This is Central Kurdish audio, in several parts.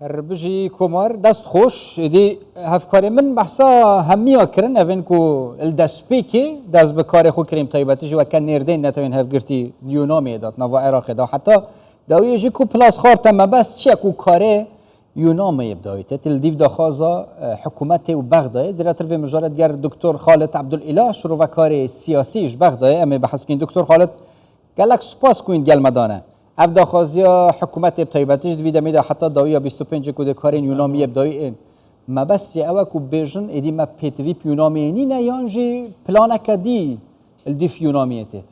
هەر بژی کۆمار دەست خۆش ئیدی هەفکارێ من بەحسا هەمییا کرن ئەڤێن کو ال دەستپێکێ دەست بە کارێ خو کریم تایبەتی ژی وەکە نێردەین نەتەوێن هەفگرتی یونامێ دات ناڤا عێراقێ دا حتا داویێ ژی کو پلاس خارتە مەبەست چیە کو کارێ یونامێ بداویتە تل دیو داخوازا حکوومەتێ و بەغدایێ زیاتر vê mijarê diger دکتۆر خالد عەبدولئیلا شرۆڤەکارê siyasî ji Bexdayê em ê behs bikin دکتۆر خالد Gelek spas ku hûn gel me dane. Ev daxwaziya hikûmetê bi taybetî ji di vî demê de heta dawiya 25 ku dê karên Yûnamiyê bi dawî ên. Mebest jê ew e ku bêjin êdî me pêtivî bi Yûnamiyê nîne yan jî planeke dî li dîf Yûnamiyê têt.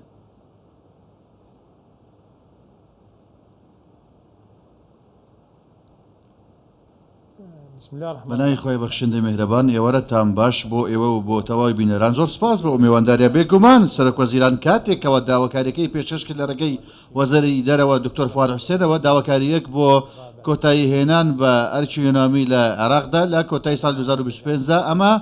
بەناوی خوای بەخشندەی میهرەبان ئێوارەتان باش بۆ ئێوە و بۆ تەواوی بینەران زۆر سپاس بۆ ئەو میوانداریە بێگومان سەرۆک وەزیران کاتێک کەوا داواکاریەکەی پێشکەش کرد لە ڕێگەی وەزیری دەرەوە دکتۆر فواد حوسێنەوە داواکاریەک بۆ کۆتایی هێنان بە ئەرکی یۆنامی لە عێراقدا لە کۆتایی ساڵی 2025 دا ئەمە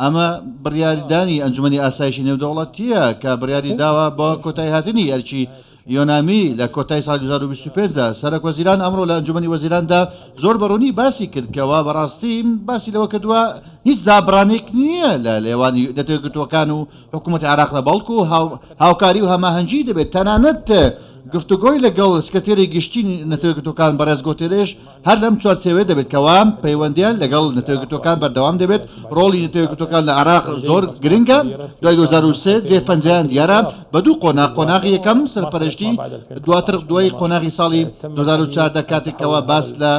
ئەمە بڕیاردانی ئەنجومەنی ئاسایشی نێودەوڵەتیە کە بڕیاری داوە بۆ کۆتایی هاتنی ئەرکی یۆنامی لە کۆتای ساڵی 2025 دا سەرۆک وەزیران ئەمڕۆ لە ئەنجومەنی وەزیراندا زۆر بە ڕوونی باسی کرد کەوا بەڕاستی باسی لەوە کردووە هیچ دابڕانێک نییە لە لێوانی نەتەوە یەکگرتووەکان و حکوومەتی عێراقدا بەڵکو هاوکاری و هەماهەنگی دەبێت تەنانەت گفتوگۆی لەگەڵ سکرتێری گشتی نەتەوە یەکگرتووەکان بەڕێز گۆتێرێش هەر لەم چوارچێوەیە دەبێت کەوا پەیوەندیان لەگەڵ نەتەوە یەکگرتووەکان بەردەوام دەبێت، ڕۆڵی نەتەوە یەکگرتووەکان لە عێراق زۆر گرنگە، دوای 2003 جێ پەنجەیان دیارە بە دوو قۆناغ، قۆناغی یەکەم سەرپەرشتی، دواتر دوای قۆناغی ساڵی 2014 کاتێک کەوا باس لە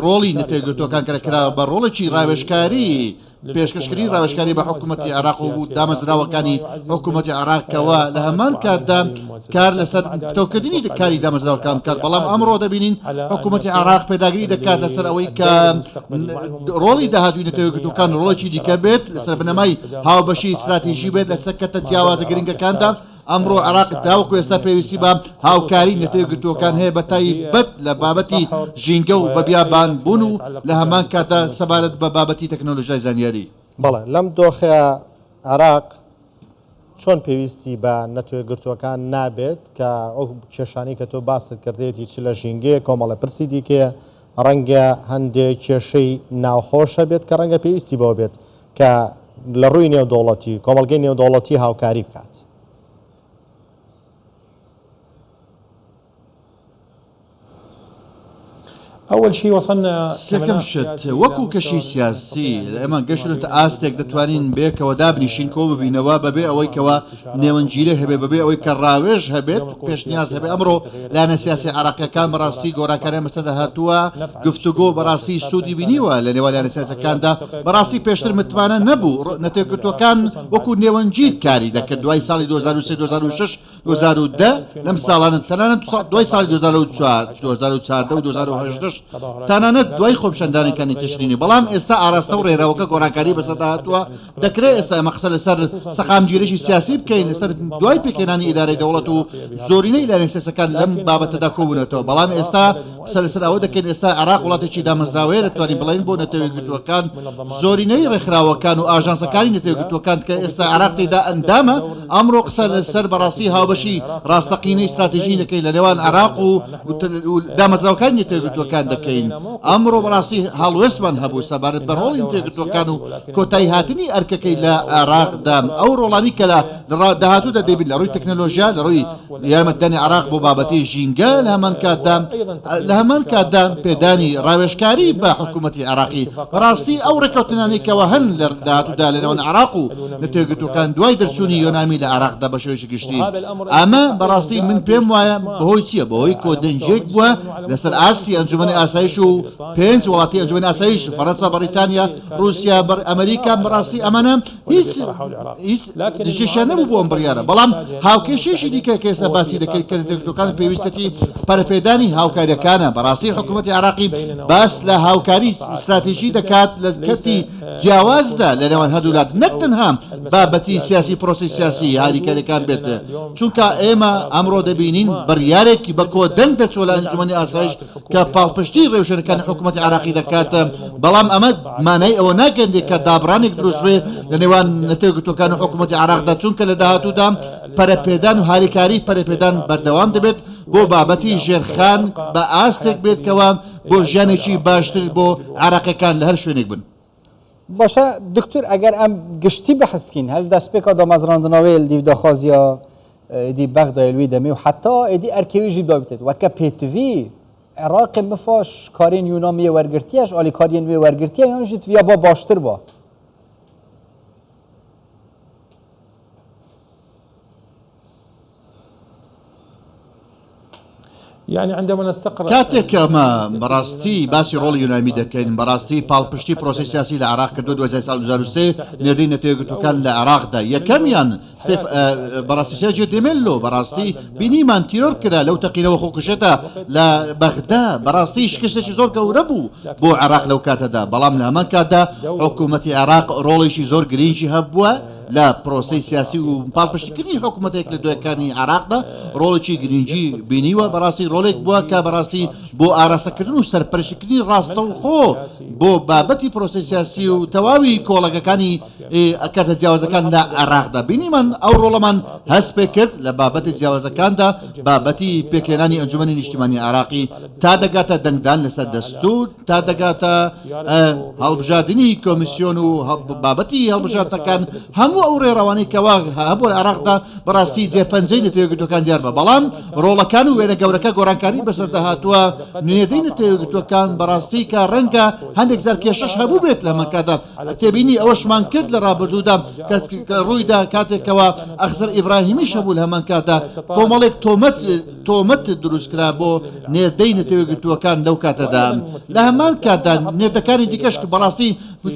ڕۆڵی نەتەوە یەکگرتووەکان کرا کرا بە ڕۆڵێکی ڕاوێژکاری. پێشکەشکردنی ڕاوێژکاری بە حکوومەتی عێراق و دامەزراوەکانی حکوومەتی عێراق کەوا لە هەمان کاتدا کار لەسەر پتەوکردنی کاری دامەزراوەکان بکات، بەڵام ئەمڕۆ دەبینین حکوومەتی عێراق پێداگری دەکات لەسەر ئەوەی کە ڕۆڵی داهاتووی نەتەوە یەکگرتووەکان ڕۆڵێکی دیکە بێت لەسەر بنەمای هاوبەشی ستراتیژی بێت لەسەر کەرتە جیاوازە گرنگەکاندا. ئەمڕۆ عێراق تاوەکو ئێستا پێویستی بە هاوکاری نەتەوە یەکگرتووەکان هەیە بە تایبەت لە بابەتی ژینگە و بەبیابان بوون و لە هەمان کاتدا سەبارەت بە بابەتی تەکنۆلۆژیای زانیاری. بەڵێ لەم دۆخەیا عێراق چۆن پێویستی بە نەتەوە یەکگرتووەکان نابێت کە ئەو کێشانەی کە تۆ باست کردێتی چ لە ژینگەیە کۆمەڵە پرسی دیکەیە ڕەنگە هەندێک کێشەی ناوخۆش هەبێت کە ڕەنگە پێویستی بەوە بێت کە لە ڕووی نێودەوڵەتی کۆمەڵگەی نێودەوڵەتی هاوکاری بکات. سێکەم شت، وەکو کەشی سیاسی، ئێمە گەشتوونەتە ئاستێک دەتوانین بەیەکەوە دابنیشین، کۆببینەوە بەبێ ئەوەی کەوا نێوەندگیری هەبێت، بەبێ ئەوەی کە ڕاوێژ هەبێت، پێشنیاز هەبێت. ئەمڕۆ لایەنە سیاسییە عێراقییەکان بەڕاستی گۆڕانکارییان بەسەردا هاتووە، گفتوگۆ بەڕاستی سوودی بینیوە لە نێوان لایەنە سیاسییەکاندا، بەڕاستی پێشتر متمانە نەبوو، نەتەوە یەکگرتووەکان وەکو نێوەندگیر کاری دەکرد دوای ساڵی 2003، 2006، 2010 لەم ساڵانە تەنانەت دوای ساڵی 2014 و 2018 تەنانەت دوای خۆپیشاندانەکانی تشرینی، بەڵام ئێستا ئاراستە و ڕێڕەوەکە گۆڕانکاری بەسەردا هاتووە، دەکرێت ئێستا ئێمە قسە لەسەر سەقامگیریی سیاسی بکەین لەسەر دوای پێکهێنانی ئیدارەی دەوڵەت و زۆرینەی لایەنە سیاسیەکان لەم بابەتەدا کۆبوونەتەوە، بەڵام ئێستا قسە لەسەر ئەوە دەکەین ئێستا عێراق وڵاتێکی دامەزراوەیە دەتوانین بڵێین بۆ نەتەوە یەکگرتووەکان زۆرینەی ڕێکخراوەکان و ئاژانسەکانی نەتەوە یەکگرتووەکان کە ئێستا عێراق تێیدا ئەندامە ئەمڕۆ قسە لەسەر بەڕاستی هاوبەشی ڕاستەقینەی ستراتیژی دەکەین لە نێوان عێراق و دامەزراوەکانی نەتەوە یەکگرتووەکان دەکەین ئەمڕۆ بەڕاستی هەڵوێستمان هەبوو سەبارەت بە ڕۆڵی نەتەوە یەکگرتووەکان و کۆتایی هاتنی ئەرکەکەی لە عێراقدا ئەو ڕۆڵانی کە لە داهاتوودا دەبین لە ڕووی تەکنەلۆژیا لە ڕووی یارمەتیدانی عێراق بۆ بابەتی ژینگە لە هەمان کاتدا لە هەمان کاتدا پێدانی ڕاوێژکاری بە حکوومەتی عێراقی بەڕاستی ئەو ڕێککەوتنانەی کەوا هەن لە داهاتوودا لە نێوان عێراق و نەتەوە یەکگرتووەکان دوای دەرچوونی یۆنامی لە عێراقدا بە شێوەیەکی گشتی ئەمە بەڕاستی من پێم وایە بەهۆی چییە بەهۆی کۆدەنگییەک بووە لەسەر ئاستی ئەنجومەنی ئاسایش و پێنج وڵاتی ئەنجومەنی ئاسایش فەرەنسا بەڕیتانیا ڕووسیا ئەمریکا بەڕاستی ئەمانە هیچ هیچ دژێکیان نەبوو بۆ ئەم بڕیارە، بەڵام هاوکێشەیەکی دیکە کە ئێستا باسی دەکەین کە نەتەوەیەکگرتووەکان پێویستیەتی پەرەپێدانی هاوکارییەکانە، بەڕاستی حکوومەتی عێراقی باس لە هاوکاری ستراتیژی دەکات لە کەرتی جیاوازدا لە نێوان هەردوولا نەک تەنها بابەتی سیاسی پرۆسەی سیاسی هاریکارییەکان بێت، چونکە ئێمە ئەمڕۆ دەبینین بڕیارێک بە کۆدەنگ دەچووە لە ئەنجومەنی ئاسایش کە پاڵپشتی ڕێوشوێنەکانی حکوومەتی عێراقی دەکات، بەڵام ئەمە مانای ئەوە ناگەیەندێت کە دابڕانێک دروست بێت لە نێوان نەتەوە یەکگرتووەکان و حکوومەتی عێراقدا، چونکە لە داهاتوودا پەرەپێدان و هاریکاری پەرەپێدان بەردەوام دەبێت. بۆ بابەتی ژێرخان بە ئاستێک بێت کەوا بۆ ژیانێکی باشتر بۆ عێراقیەکان لە هەر شوێنێک بن. باشە دکتۆر ئەگەر ئەم گشتی بەحس بکەین هەل دەستپێکا دامەزراندنەوەی دیو داخوازیە ئیدی بەغدای لوی دەمێ و حتا ئیدی ئەرکێوی ژی دابێت وەکە پێتوی عێراقی مفاش کارین یونامیە وەرگرتیەش ئالیکاریên وێ وەرگرتیە یان ژی تڤیا با باشتر با. کاتێک ئێمە بەڕاستی باسی ڕۆڵی یونامی دەکەین، بەڕاستی پاڵپشتی پرۆسەی سیاسی لە عێراق کردووە دوای ساڵ 2003 نێردەی نەتەوە یەکگرتووەکان لە عێراقدا یەکەمیان ستیف بەڕاستی سێرجیۆ دێمێللۆ بەڕاستی بینیمان تیرۆر کرا لەو تەقینەوە خۆکوژێدا لە بەغدا بەڕاستی شکستێکی زۆر گەورە بوو بۆ عێراق لەو کاتەدا بەڵام لە هەمان کاتدا حکوومەتی عێراق ڕۆڵێکی زۆر گرنگی هەبووە لە پرۆسەی سیاسی و پاڵپشتیکردنی حکوومەتە یەک لە دوایەکانی عێراقدا ڕۆڵێکی گرنگی بینیوە، بەڕاستی ڕۆڵێک بووە کە بەڕاستی بۆ ئاراستەکردن و سەرپەرشتیکردنی ڕاستەوخۆ بۆ بابەتی پرۆسەی سیاسی و تەواوی کۆڵەگەکانی کەرتە جیاوازەکان لە عێراقدا بینیمان ئەو ڕۆڵەمان هەست پێکرد لە بابەتە جیاوازەکاندا بابەتی پێکهێنانی ئەنجومەنی نیشتیمانی عێراقی تا دەگاتە دەنگدان لەسەر دەستور تا دەگاتە هەڵبژاردنی کۆمیسیۆن و بابەتی هەڵبژاردنەکان هەموو ئەو ڕێڕەوانەی کەوا هەبوو لە عێراقدا بەڕاستی جێپەنجەی نەتەوە یەکگرتووەکان دیار بە بەڵام ڕۆڵەکان و وێنە گەورەکە گۆڕانکاری بەسەردا هاتووە نوێنەری نەتەوە یەکگرتووەکان بەڕاستی کە ڕەنگە هەندێک جار کێشەش هەبوو بێت لە مەکەدا تێبینی ئەوەشمان کرد لە ڕابردوودا کە ڕوویدا کاتێکەوە ئەخزەر ئیبراهیمیش هەبوو لە هەمان کاتدا کۆمەڵێک تۆمەت تۆمەت دروستکرا بۆ نێردەی نەتەوە یەکگرتووەکان لەو کاتەدا، لە هەمان کاتدا نێردەکانی دیکەش کە بەڕاستی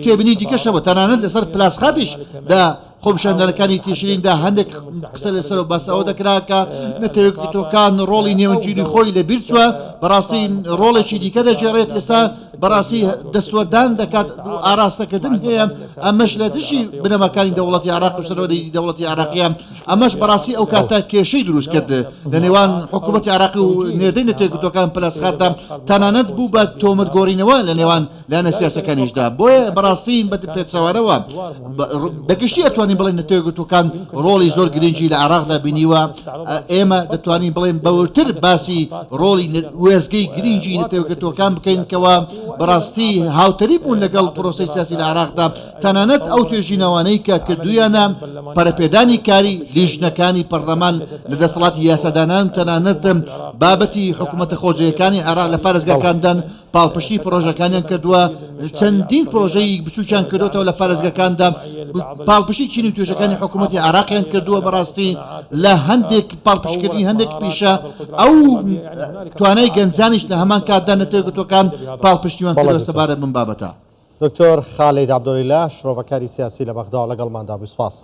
تێبینی دیکەش هەبوو، تەنانەت لەسەر پلاسخاتیش لە خۆپیشاندانەکانی تیشریندا هەندێک قسە لەسەر و باس ئەوە دەکرا کە نەتەوە یەکگرتووەکان ڕۆڵی نێوەندگیری خۆی لەبیر چووە، بەڕاستی ڕۆڵێکی دیکە دەگێڕێت، ئێستا بەڕاستی دەستوەردان دەکات و ئاراستەکردن هەیە، ئەمەش لە دژی بنەماکانی دەوڵەتی عێراق و سەروەریی دەوڵەتی عێراقییە. ئەمەش بەڕاستی ئەو کاتە کێشەی دروست کرد لە نێوان حکوومەتی عێراقی و نێردەی نەتەوە یەکگرتووەکان پلاسخارتدا، تەنانەت بوو بە تۆمەت گۆڕینەوە لە نێوان لایەنە سیاسیەکانیشدا. بۆیە بەڕاستی بە پێچەوانەوە بە گشتی ئەتوانین بڵێین نەتەوە یەکگرتووەکان ڕۆڵی زۆر گرنگی لە عێراقدا بینیوە. ئێمە دەتوانین بڵێین بەوردتر باسی ڕۆڵی وێستگەی گرنگی نەتەوە یەکگرتووەکان بکەین کەوا بەڕاستی هاوتەریب بوون لەگەڵ پرۆسەی سیاسی لە عێراقدا. تەنانەت ئەو توێژینەوانەی کە کردوویانە پەرەپێدانی کاری لیژنەکانی پەرلەمان لە دەسەڵاتی یاسادانان و تەنانەت بابەتی حکومەتە خۆجێیەکانی عێراق لە پارێزگاکاندان پاڵپشتی پرۆژەکانیان کردووە چەندین پرۆژەی بچووکیان کردوتەوە لە پارێزگاکاندا پاڵپشتی چین و توێژەکانی حکوومەتی عێراقیان کردووە بەڕاستی لە هەندێک پاڵپشتکردنی هەندێک پیشە ئەو توانای گەنجانیش لە هەمان کاتدا نەتەوە یەکگرتووەکان پاڵپشتیوان کردووە سەبارەت بەم بابەتە. دکتۆر خالید عەبدولیلە شرۆڤەکاری سیاسی لە بەغداوە لەگەڵماندا بوو سپاس.